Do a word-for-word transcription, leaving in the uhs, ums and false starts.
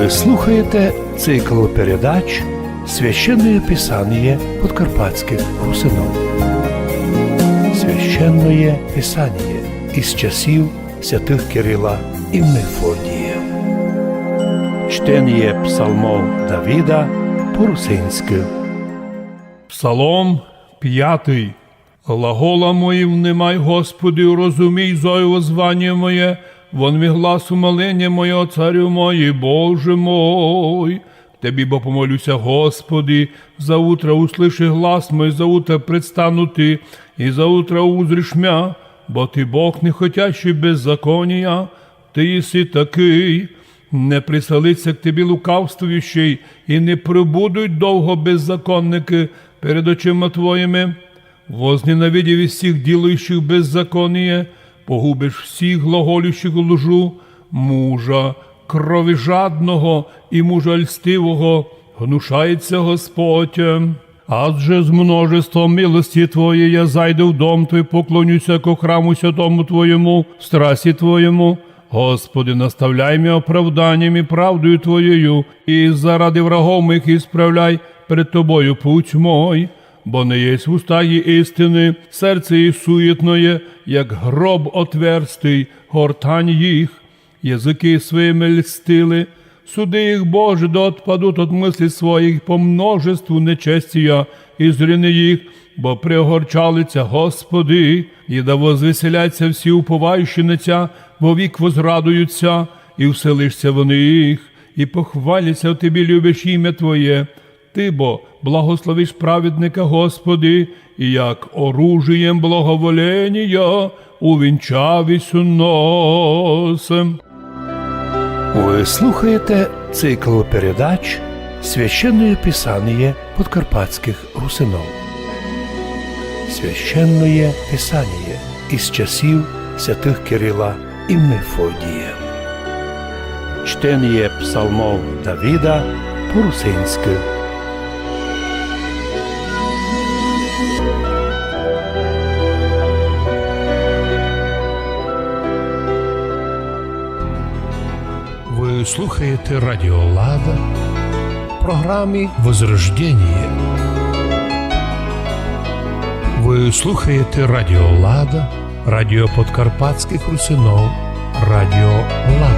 Слухаєте цикл передач «Священное Писание подкарпатских русинов». Священное Писание из часів святых Кирила и Мефодія. Чтеніє псалмов Давида по-русинськы. Псалом пятый. Глагола мої внимай, Господи, урозумій зой воззваніє моє, вонми глас умоліня моє, о Царю мой и Боже мой. Тебі бо помолю ся, Господи, заутра услыши глас мой, заутра предстану Ти, и заутра узриш мя, бо Ти Бог, не хотящий беззаконія, Ти єси такый. Не приселить ся к Тебі лукавствующий, и не пребудуть довго беззаконникы перед очима Твоїми. Возненавидів єси всіх ділающих беззаконіє, погубиш всіх глаголющих лжу, мужа кровожадного и мужа льстивого, гнушает ся Господь. Адже з множества милости Твоєй я зайду в дом Твой, поклоню ся ко храму святому Твоєму, в страсти Твоєму. Господи, наставляй мя оправданієм и правдою Твоєю, и заради врагов моїх исправляй пред Тобою путь мой. Бо не єсть уста її истины, серце її суєтноє, як гроб отверстый, гортань їх. Языкы своїми льстили. Суди їх, Боже, да отпадут от мыслей своїх по множеству нечестія, и зрини їх, бо приогорчали ся, Господи, и да возвеселять ся всі, уповающі на Тя, вовік возрадуют ся, и вселиш ся в них, и похвалять ся в Тебі, любиш имя Твоє. Ти бо благословиш праведника, Господи, и як оружієм благоволенія увінчав єси нас. Вы слухаєте цикл передач «Священное Писание подкарпатских русинов». Священное Писание из часів святых Кирила и Мефодія. Чтеніє псалмов Давида по-русинськы. Вы слухаєте Радіо Лада в програмі «Возрожденіє». Вы слухаєте Радіо Лада, радіо подкарпатскых русинов, Радіо Лада.